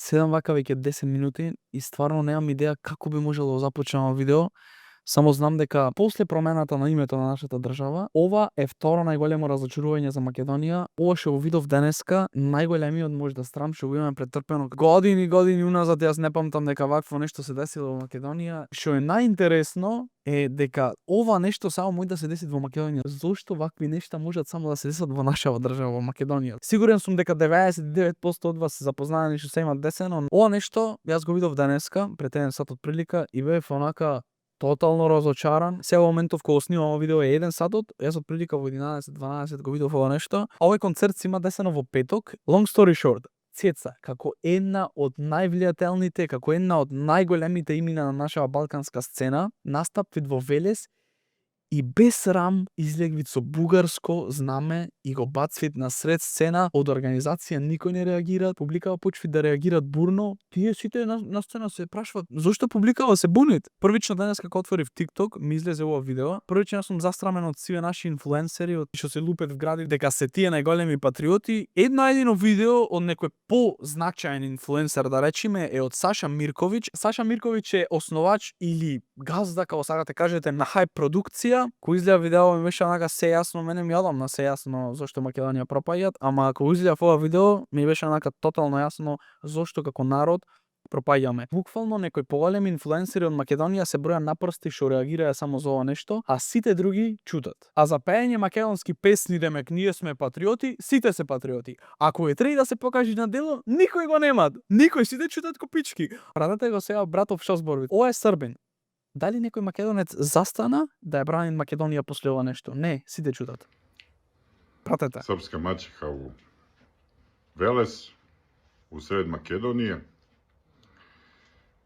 седам вака веќе 10 минути и стварно немам идеја како би можело да започнеме видео. Само знам дека после промената на името на нашата држава, ова е второ најголемо разочарување за Македонија. Ова што го видов денеска, најголемиот можда срам што го имаме претрпено години уназад. Јас не памтам дека вакво нешто се десило во Македонија. Што е најинтересно е дека ова нешто само може да се деси во Македонија. Зошто вакви нешта можат само да се десат во нашава држава, во Македонија? Сигурен сум дека 99% од вас се запознаени што се има десено. Ова нешто јас го видов денеска, пред еден сат од прилика и бев онака тотално разочаран. Сега во моментов кога снимам ова видео е 1 сатот, јас од прилика во 11-12 го видов ова нешто. Овој концерт се има десено во петок. Long story short, Цеца, како една од највлијателните, како една од најголемите имена на нашава балканска сцена, настапвит во Велес и без срам излегвит со бугарско знаме и го бацвит на сред сцена. Од организација никој не реагира, публикава почви да реагират бурно. Тие сите на сцена се прашуваат зошто публикава се бунит. Првично денес како отворив TikTok, ми излезе ова видео. Првично јас сум застрамен од сите наши инфлуенсери од што се лупет в гради дека се тие најголеми патриоти. Едно видео од некој позначаен инфлуенсер, да речеме, е од Саша Мирковиќ. Саша Мирковиќ е основач или газда, како сакате кажете, на хајп продукција. Кој изгледа видео ми беше онака се јасно, мене ми јадам на се јасно зошто Македонија пропаѓаат, ама кога изгледав ова видео ми беше онака тотално јасно зошто како народ пропаѓаме. Буквално некои поголеми инфлуенсери од Македонија се броја на прсти што реагираа само за ова нешто, а сите други чутат. А за пеење македонски песни, демек ние сме патриоти, сите се патриоти. Ако е треи да се покаже на дело, никој го немат. Никој, сите чутат ко пички. Пратете го сега братов што зборви. Ова е србин. Дали некој македонец застана да ја брани Македонија после ова нешто? Не, сите чутат. Пратете. Српска мачеха у Велес, у сред Македонија.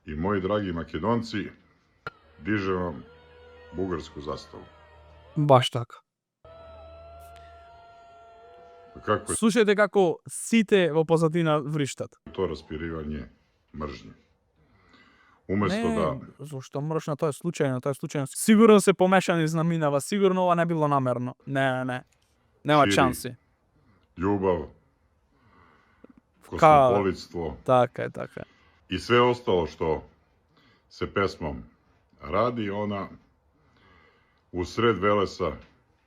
И мои драги македонци, диже вам бугарску заставу. Баш така. Како е Слушајте како сите во позадина вриштат. тоа распиривање мржње? Уместо да зошто мршно, тоа е случајно. Сигурно се помешани знаминава, сигурно ова не било намерно. Не. Нема Шири. шанси. љубав, космополитство Така е. и све остало што се песмом ради, она усред Велеса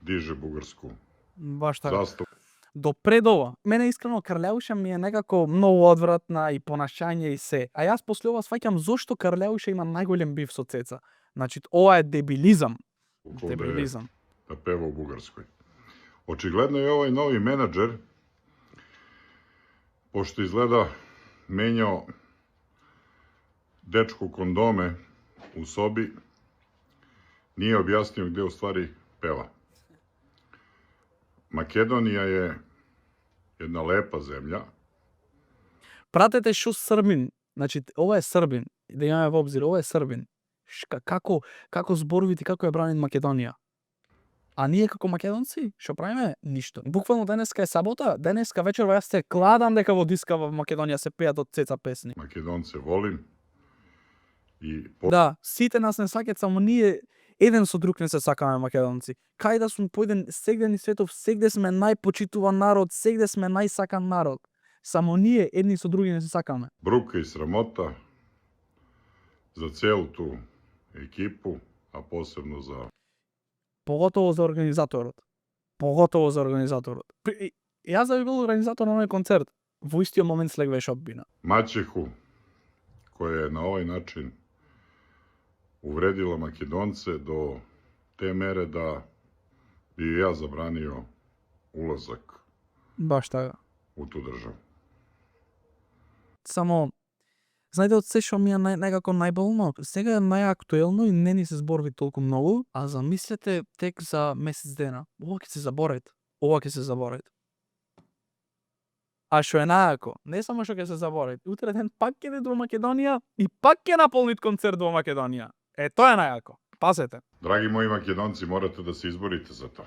диже бугарску Баш така. заставу. До пред ова, мене искрено Карлеуша ми е некако многу одвратна и понашање и се. А јас после ова сваќам зошто Карлеуша има најголем бив со Цеца. Значи, ова е дебилизам. Дебилизам. Да пева у бугарској. Очигледно е овој нови менаџер, пошто изгледа менјао дечко кондоме у соби, nije објаснio где уствари пева. Македонија е една лепа земја. Пратете шо Србин. Значи, ова е Србин. Да имаме во обзир, ова е Србин. Како зборувите, како ја брани Македонија. А ние како македонци, што правиме? Ништо. Буквално денеска е сабота, денеска вечерва јас се кладам дека во диска во Македонија се пеат од Цеца песни. Македонце волим. И Да, сите нас не сакат, само ние еден со друг не се сакаме македонци. Кај да сум поеден сегде ни светов, сегде сме најпочитуван народ, сегде сме најсакан народ. Само ние едни со други не се сакаме. брука и срамота за целу ту екипу, а посебно за Поготово за организаторот. Јас да би бил организатор на овој концерт, во истиот момент слегвеш одбина. мачеху која е на овој начин увредила Македонце до те мере да би ја забранио улазак Баш така. у ту државу. Само, знаете од се што ми е некако најболно? Сега е најактуелно и не ни се зборви толку многу, а замислете тек за месец дена. Ова ќе се заборит. А што е најако, не само што ќе се заборит, утре ден пак ќе иде во Македонија и пак ќе наполнит концерт во Македонија. Тоа е најако. Пазете. Драги мои македонци, морате да се изборите за тоа.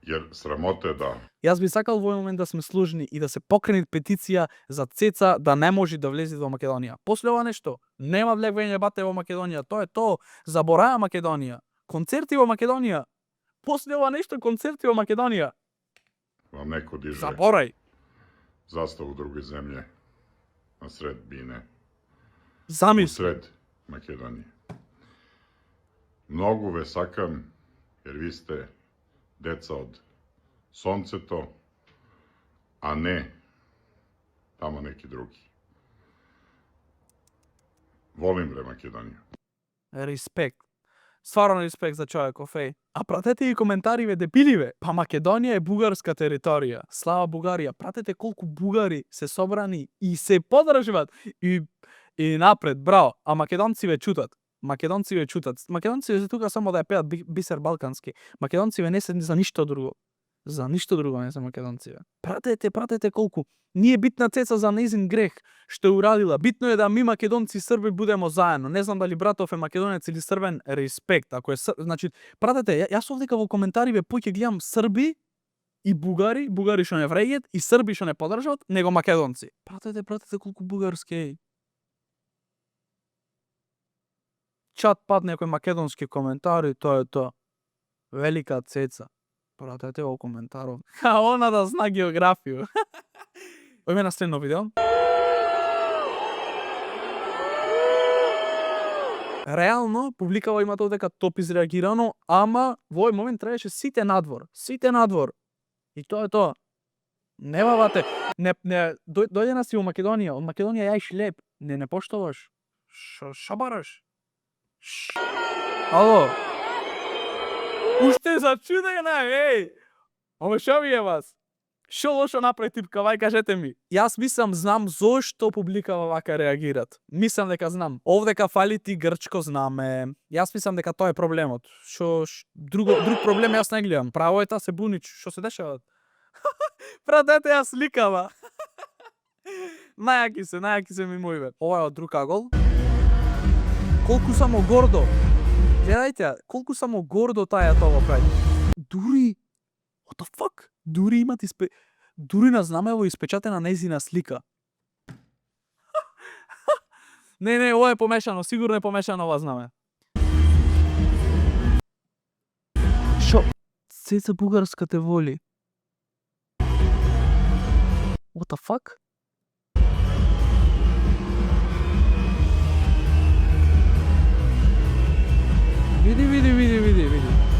Јер срамота е да Јас би сакал во овој момент да сме служни и да се покрени петиција за Цеца да не може да влезе во Македонија. После ова нешто, нема влегување бате во Македонија, тоа е тоа, забораја Македонија. Концерти во Македонија. После ова нешто, концерти во Македонија. вам неко диже Заборај. zastavu druge zemlje na sred Bine, u Замисли. sred Makedonije. Mnogu ve sakam, jer vi ste deca od Sonceto, a ne tamo neki drugi. Volim bre Makedoniju. Респект. Стварно респект за човеков, еј. А пратете и коментариве дебиливе. Па Македонија е бугарска територија. Слава Бугарија. Пратете колку бугари се собрани и се подржуваат и напред, браво. А македонциве чутат. Македонциве чутат. Македонциве се тука само да ја пеат бисер балкански. Македонциве не се за ништо друго. За ништо друго не се македонциве. Пратете колку. Nije bitna ceca za нејзин грех што е урадила. Битно е да ми македонци и срби будемо заедно. Не знам дали братов е македонец или србен, респект. Ако е значи пратете, јас овдека во коментариве поќе гледам срби и бугари што не вреѓат и срби што не подржават, него македонци. Пратете колку бугарски е. Чат пат некој македонски коментари, тоа е тоа. Велика цеца. Пратете во коментаров. Ха, она да зна географија. Ојме на следно видео. Реално, публикава имате дека топ изреагирано, ама во овој момент требаше сите надвор. Сите надвор. И тоа е тоа. Не бавате. Не, дојде на си во Македонија. Од Македонија јаиш леп. Не поштоваш. Шо бараш? Ало. Уште зачудена, еј. Ама шо ви е вас? Шо лошо направи типкава, кажете ми. Јас знам зошто публикава вака реагират. Мислам дека знам. Овдека фали ти грчко знаме. Јас мислам дека тоа е проблемот. Друг проблем јас не гледам. Право е та се буни, што се дешава? Пратете ја сликава. Најаки се ми мојве. Ова е од друг агол. Колку само гордо. Гледајте, колку само гордо таја тоа прави. Дури what the fuck? Дури на знамево испечатена нејзина слика. Не, ова е помешано, сигурно е помешано ова знаме. Шо? Цеца бугарска те воли. What the fuck? Види.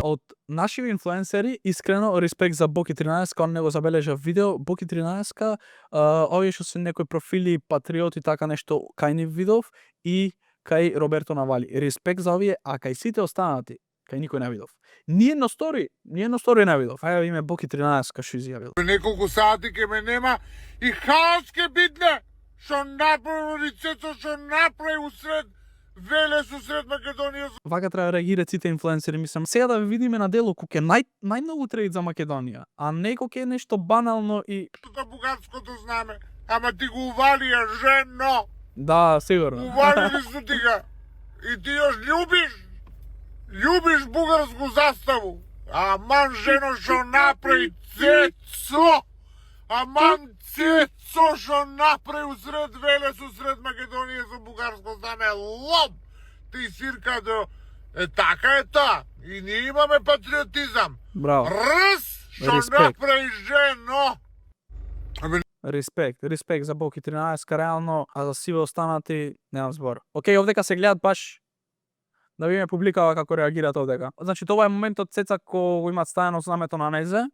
Од наши инфлуенсери, искрено респект за Боки 13, он не го забележав видео. Боки 13, овие што се некои профили патриоти, така нешто кај нив видов и кај Роберто Навали. Респект за овие, а кај сите останати, кај никој не видов. Ние на стори не видов. Ајде име Боки 13 што изјавил. Неколку сати ке ме нема и хаос ке бидне. Што направи Цецо, што направи усред Велес усред Македонија. Вака треба да реагираат сите инфлуенсери, мислам. Сега да видиме на дело кој е најмногу трейд за Македонија, а не кој е нешто банално и Тоа бугарското знаме, ама ти го увалија жено. да, сигурно. Увалили су ти га. И ти још љубиш бугарску заставу. Аман жено што направи Цецо. Аман Цецо што направи усред Велес, усред Македонија со бугарско знаме. Лом! Ти сирка до... така е тоа. И ние имаме патриотизам. Браво. Рс! Што Респект. направи жено! Респект за Боки 13, реално, а за сиве останати немам збор. Океј, овдека се гледат баш да видиме публикава како реагираат овдека. Значи, тоа е моментот Цеца кој го имаат ставено знамето на незе.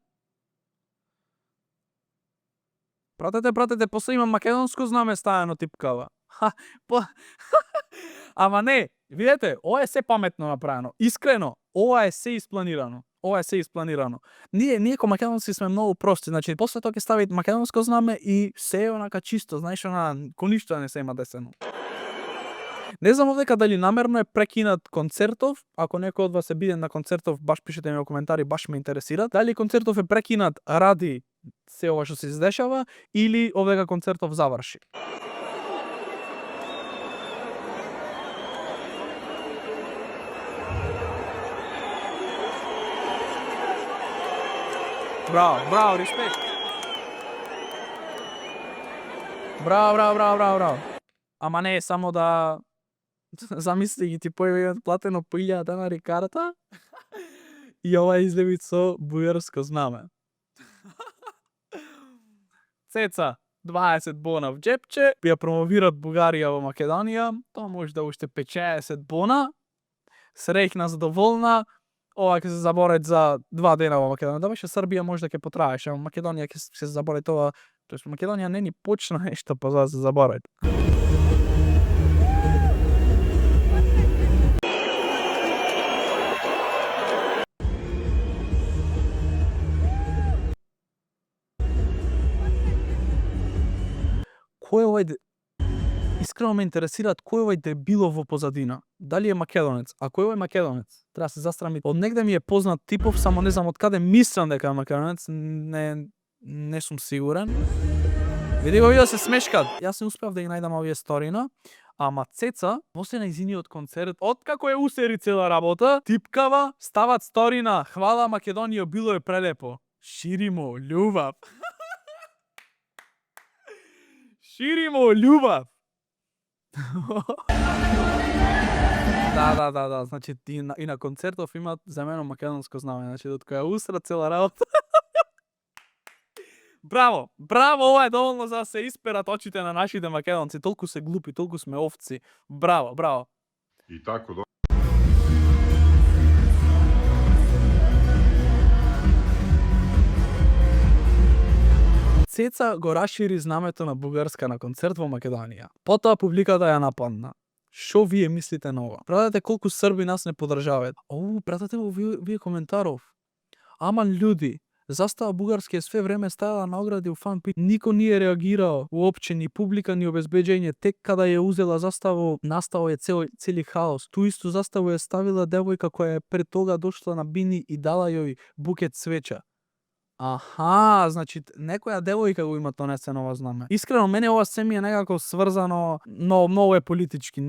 Пратете, после има македонско знаме ставено типкава. Ама не, видете, ова е се паметно направено. Искрено, ова е се испланирано. Ние ко македонци сме многу прости, значи после тоа ќе ставите македонско знаме и се е онака чисто, знаеш, ко ништо не се има десено. Не знам овдека дали намерно е прекинат концертов, ако некој од вас е биден на концертов, баш пишете ми во коментари, баш ме интересира. Дали концертов е прекинат ради се ова што се издешава или овдека концертов заврши. Браво, респект. Браво. Ама не е само да замисли ги ти појави платено по 1000 денари карта И ова излеви со бугарско знаме. Цеца, 20 бона в джепче, ја промовират Бугарија во Македонија, тоа може да уште 50 бона, среќна, задоволна, ова ќе се забораи за 2 дена во Македонија. Да беше Србија може да ќе потраеше, а Македонија ќе се забораи тоа, тоест Македонија не ни почна нешто па за да се забораи. Кој е овај Искрено ме интересираат кој е овај дебилов во позадина. Дали е македонец? Ако е овај македонец, треба да се застрами. Од негде ми е познат типов, само не знам од каде мислам дека е македонец, не сум сигурен. Види го, да се смешкат. Јас не успеав да ги најдам овие сторина, ама Цеца, после најзиниот концерт, откако е усери цела работа, типкава, стават сторина, хвала Македонија, било е прелепо. Ширимо љубав. Ширимо љубав. Да, значи и на концертов имаат земено македонско знаме, значи докато ја усра цела работа. Браво, ова е доволно за да се исперат очите на нашите македонци, толку се глупи, толку сме овци. Браво. И тако до... Цеца го расшири знамето на Бугарска на концерт во Македонија. Потоа публиката ја нападна. Шо вие мислите на ова? Пратете колку срби нас не подржаваат. Пратете во вие коментаров. Аман људи, застава Бугарски е све време ставила награди у фан пит. Никој не е реагирал уопче, ни публика, ни обезбеđење. Тек када ја узела заставу, наставо е цели хаос. Ту исту заставу е ставила девојка која е пред тога дошла на Бини и дала јој букет цвеќа. Аха, значи некоја девојка го има тонесено ова знаме. Искрено мене ова се ми е некако сврзано, но многу е политички.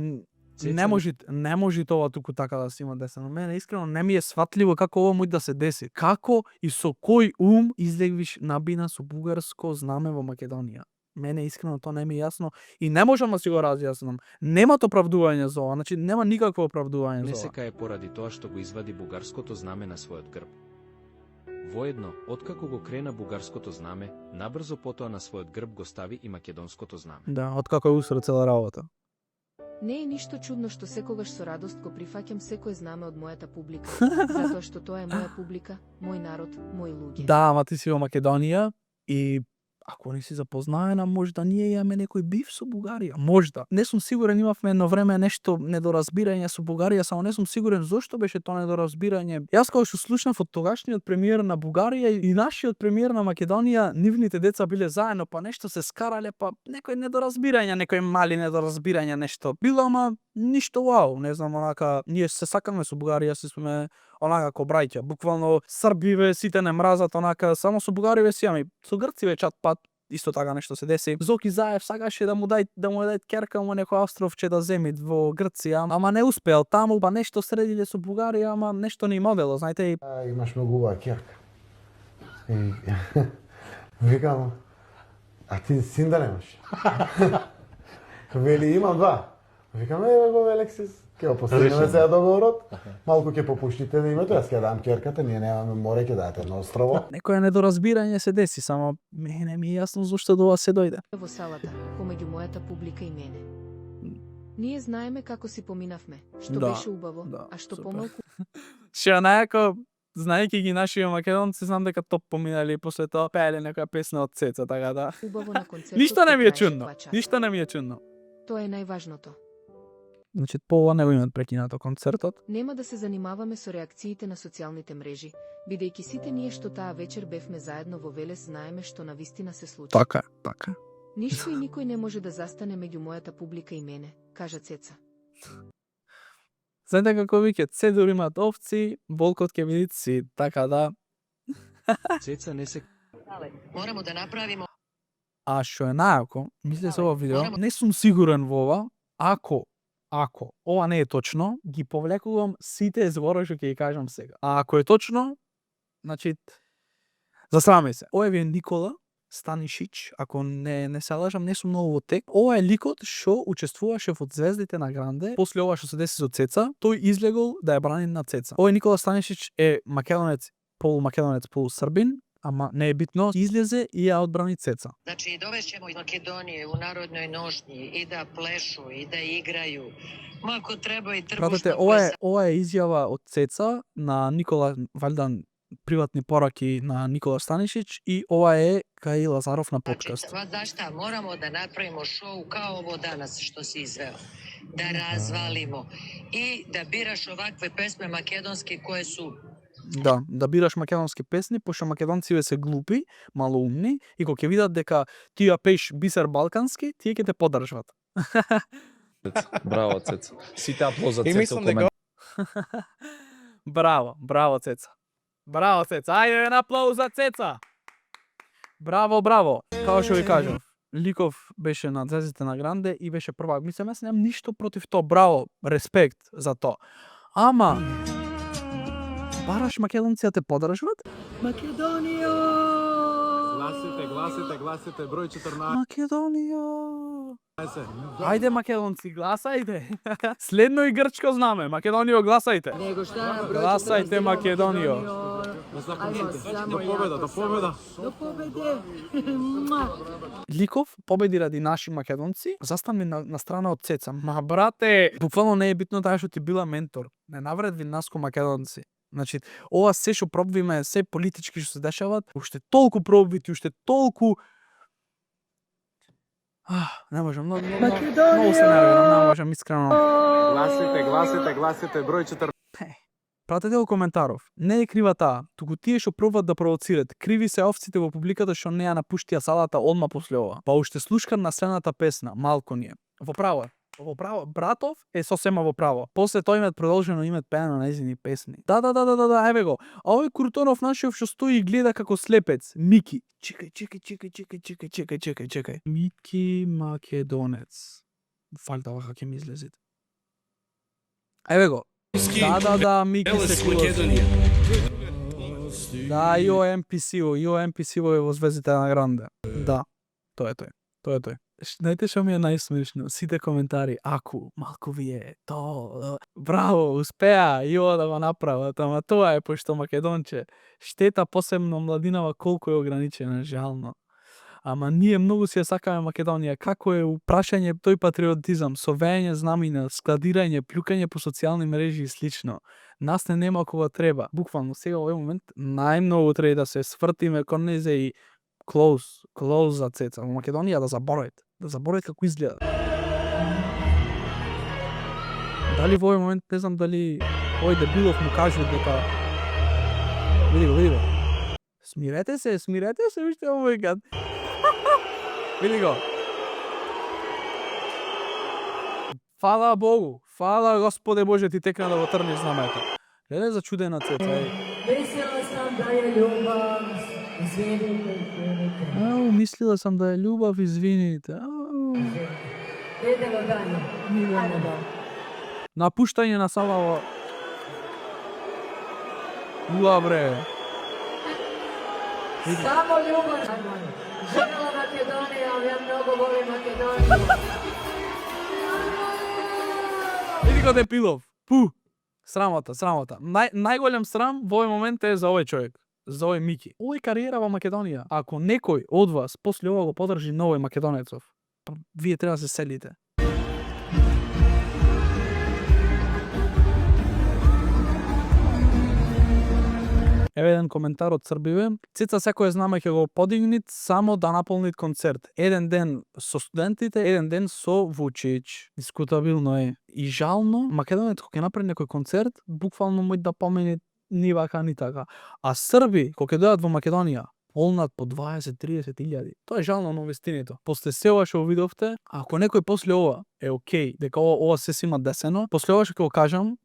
Не може тоа туку така да се има десено. Мене искрено не ми е сватливо како ова може да се деси. Како и со кој ум излегвиш на Бина со бугарско знаме во Македонија? Мене искрено тоа не ми е јасно и не можам да си го разјаснам. Немат оправдување за ова, значи нема никакво оправдување за ова. Несека е поради тоа што го извади бугарското знаме на својот грб. Воедно, откако го крена бугарското знаме, набрзо потоа на својот грб го стави и македонското знаме. Да, откако е усра цела работа. Не е ништо чудно што секогаш со радост го прифаќам секое знаме од мојата публика, затоа што тоа е моја публика, мој народ, мои луѓе. Да, ама ти си во Македонија и ако не си запознаена, можда ние имаме некој бив со Бугарија. Можда. Не сум сигурен, имавме едно време нешто недоразбирање со Бугарија, само не сум сигурен зошто беше тоа недоразбирање. Јас кога што слушнав од тогашниот премиер на Бугарија и нашиот премиер на Македонија, нивните деца биле заедно, па нешто се скарале, па некој недоразбирање, некој мали недоразбирање нешто. Било, ама ништо вау, не знам, онака, ние се сакаме со Бугарија, се сме онака ко браќа. Буквално Србиве сите не мразат, онака, само со Бугариве си имаме. Со Грциве чат пат исто така нешто се деси. Зоки Заев сакаше да му дај керка во некој островче да земи во Грција, ама не успеал таму, па нешто средиле со Бугарија, ама нешто не им одело, знаете. Имаш многу убава керка. И викам, а ти син да немаш? Вели имам 2. Викам, го Алексис, ќе го постигнеме сега договорот, малку ќе попуштите на името, јас ќе дам керката, ние немаме море, ќе дадете едно острово. Некоја недоразбирање се деси, само мене ми е јасно зошто до ова се дојде. Во салата, помеѓу мојата публика и мене. Ние знаеме како си поминавме, што беше убаво, а што помалку. Ше најако, знаејќи ги нашите македонци, знам дека топ поминали и после тоа пееле некоја песна од Цеца, така да. Убаво на концертот. Ништо не ми е траеше чудно. 2 часа. Ништо не ми е чудно. Тоа е најважното. Значи, по ова не го имат прекинато концертот. Нема да се занимаваме со реакциите на социјалните мрежи, бидејќи сите ние што таа вечер бевме заедно во Велес знаеме што навистина се случи. Така. Ништо и никој не може да застане меѓу мојата публика и мене, кажа Цеца. Знаете како вике, цедур имат овци, волкот ќе види си, така да. Цеца не се Морамо да направиме. А што е најако, мисле се ова видео, не сум сигурен во ова, ако ова не е точно, ги повлекувам сите зборови што ќе ги кажам сега. А ако е точно, значи засраме се. Ова е Никола, Станишич, ако не се лажам, не сум многу во тек. Ова е ликот што учествуваше во Звездите на Гранде. После ова што се деси со Цеца, тој излегол да ја брани на Цеца. Овој Никола Станишич е македонец, полумакедонец, полусрбин, ама не е битно, излезе и ја одбрани Цеца. Значи, довešćemo iz Makedonije u narodnoj nošnji i da plešu i da igraju. Ma ako treba i Пратете, trbušno ова е изјава од Цеца на Никола, валјда приватни пораки на Никола Станишич, и ова е кај Лазаров на подкаст. Znači, znaš šta, moramo da napravimo šou kao ovo danas što si izveo. Da razvalimo i da biraš ovakve pesme makedonske koje su Да бираш македонски песни, пошто македонците се глупи, малоумни, и кога ќе видат дека ти ја пееш бисер балкански, тие ќе те поддржват. Браво, Цеца. Сите аплоз за И Цеца мислам у дека коментар. Браво, Цеца. Браво, Цеца. Ајде еден аплауз за Цеца. Браво. Као што ви кажав, Ликов беше на Звездите на Гранде и беше првак. Мислам, јас немам ништо против тоа. Браво, респект за тоа. Ама бараш македонци да те поддржват? Македонија! гласите, број 14. Македонија! Ајде македонци, гласајте. Следно и грчко знаме. Македонијо, гласајте. Гласајте Македонијо. До победа. Ликов победи ради наши македонци, застани на страна од Цеца. Ма брате, буквално не е битно таа што ти била ментор. Не навредви нас ко македонци. Значи, ова се што пробвиме, се политички што се дешават, уште толку пробвити, уште толку не можам, многу се нервирам, не можам искрено. Гласите, број 14. Пратете го коментаров. Не е крива таа, туку тие што пробват да провоцират. Криви се овците во публиката што не ја напуштија салата одма после ова. Па уште слушкам на следната песна, малку ни е. Во право. Братов е сосема во право. После тој имат продолжено имат пеено на нејзини песни. Да, еве го. А овој Крутонов нашиов што стои и гледа како слепец, Мики. Чекај. Мики Македонец. Фалта вака ќе ми излезет. Еве го. Да, Мики се Македонија. Да, Ио МПС е во Звездите на Гранде. Да, тоа е тој. Знаете што ми е најсмешно? Сите коментари, аку, малку вие, браво, успеа Ио да го направат, ама тоа е пошто македонче. Штета посебно младинава колку е ограничена, жално. Ама ние многу си ја сакаме Македонија, како е прашање тој патриотизам, совење знамина, складирање, плюкање по социјални мрежи и слично. Нас не нема кога треба. Буквално сега во овој момент најмногу треба да се свртиме кон незе и close за Цеца. Во Македонија да заборават како изгледа. Дали во овој момент, не знам дали овој дебилов му кажува дека види го. Смирете се, уште овој гад. Види го. Фала Богу, фала Господе Боже, ти текна да го трниш знамето. Гледај зачудена Цеца, Мислила сам да е љубав, извините. Мислила сам да е љубав, извините. Идемо дале. Напуштање на Салаво. Бре. Само љубав. Želela Makedonija, ja mnogo volim Makedoniju. Види го Депилов. Срамота. Најголем срам во овој момент е за овој човек. За овој Мики. Овој кариера во Македонија. Ако некој од вас после ова го подржи на овој македонецов, вие треба да се селите. Еве еден коментар од Србиве. Цеца секој знаме ќе го подигнит само да наполнит концерт. Еден ден со студентите, еден ден со Вучич. Дискутабилно е. И жално, македонец кога ќе направи некој концерт, буквално мој да помени ни вака ни така. А Срби кога ќе дојдат во Македонија, полнат по 20-30 илјади. Тоа е жално на вистиното. После се ова што видовте, ако некој после ова е окей, дека ова се си има десено, после ова што ќе го кажам,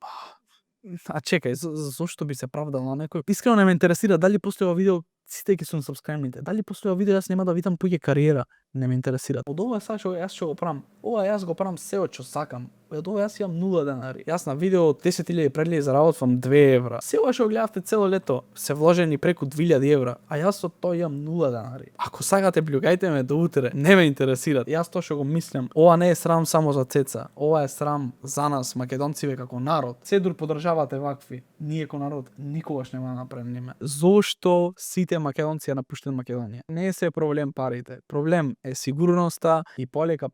чекај, зошто би се правдал на некој? Искрено не ме интересира дали после ова видео сите ќе сум сабскрајбните. Дали после ова видео јас нема да видам туѓе кариера. Не ме интересира. Од ова сега што јас ќе го правам. Ова јас го правам се од што сакам. Од ова јас имам 0 денари. Јас на видео 10.000 прегледи заработвам 2 евра. Се ова што гледавте цело лето се вложени преку 2000 евра, а јас од тоа имам 0 денари. Ако сакате плюгајте ме до утре, не ме интересира. Јас тоа што го мислам, ова не е срам само за Цеца. Ова е срам за нас македонциве како народ. Се дур подржавате вакви. Ние како народ никогаш нема да напреднеме. Зошто сите македонци ја напуштат Македонија? Не е се проблем парите. Проблем е сигурноста и полека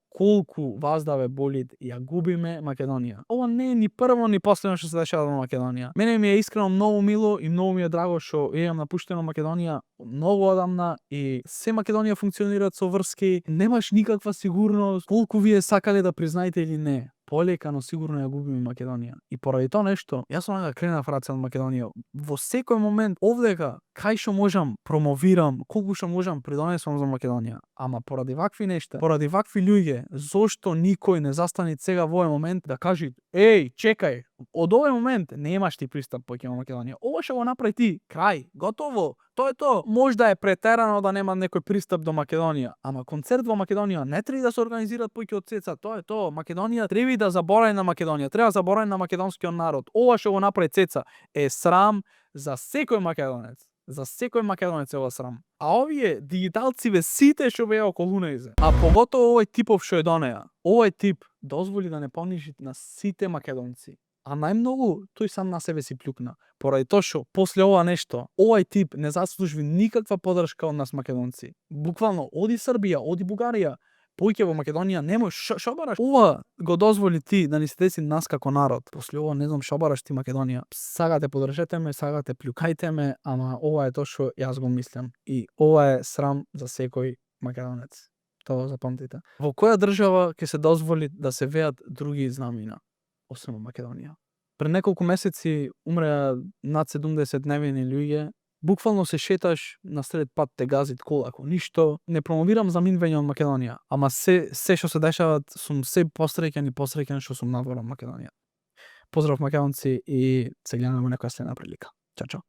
колку вас да ве болит ја губиме Македонија. Ова не е ни прво ни последно што се дешава во Македонија. Мене ми е искрено многу мило и многу ми е драго што имам напуштено Македонија многу одамна и се Македонија функционираат со врски, немаш никаква сигурност, колку вие сакале да признаете или не. Полека, но сигурно ја губиме Македонија. И поради тоа нешто, јас сум да кренав раце од Македонија. Во секој момент овдека кај што можам промовирам, колку што можам придонесувам за Македонија. Ама поради вакви нешта, поради вакви луѓе, зошто никој не застани сега во овој момент да каже: "Еј, чекај, од овој момент немаш ти пристап поќе во Македонија. Ова што го направи ти, крај, готово. Тоа е тоа. Можда е претерано да нема некој пристап до Македонија, ама концерт во Македонија не треба да се организираат поќе од Цеца. Тоа е тоа. Македонија треба да заборави на Македонија, треба да заборави на македонскиот народ. Ова што го направи Цеца е срам за секој македонец. За секој македонец е ова срам. А овие дигиталциве сите што беа околу нејзе, а поготово овој типов што е донеа. Овој тип дозволи да не понижи на сите македонци. А најмногу тој сам на себе си плюкна. Поради тоа што после ова нешто, овој тип не заслужи никаква поддршка од нас македонци. Буквално оди Србија, оди Бугарија, поќе во Македонија немој шо бараш. Ова го дозволи ти да ни се деси нас како народ. После ова не знам шо бараш ти Македонија. Сагате подржете ме, сагате плюкајте ме, ама ова е тоа што јас го мислам. И ова е срам за секој македонец. Тоа запамтите. Во која држава ќе се дозволи да се веат други знамина, освен во Македонија? Пред неколку месеци умреа над 70 невини луѓе. Буквално се шеташ насред пат, те газит кола, ако ништо. Не промовирам заминување од Македонија, ама се што се дешават, сум се посреќен што сум надвор од Македонија. Поздрав македонци и се гледаме во некоја следна прилика. Чао, чао.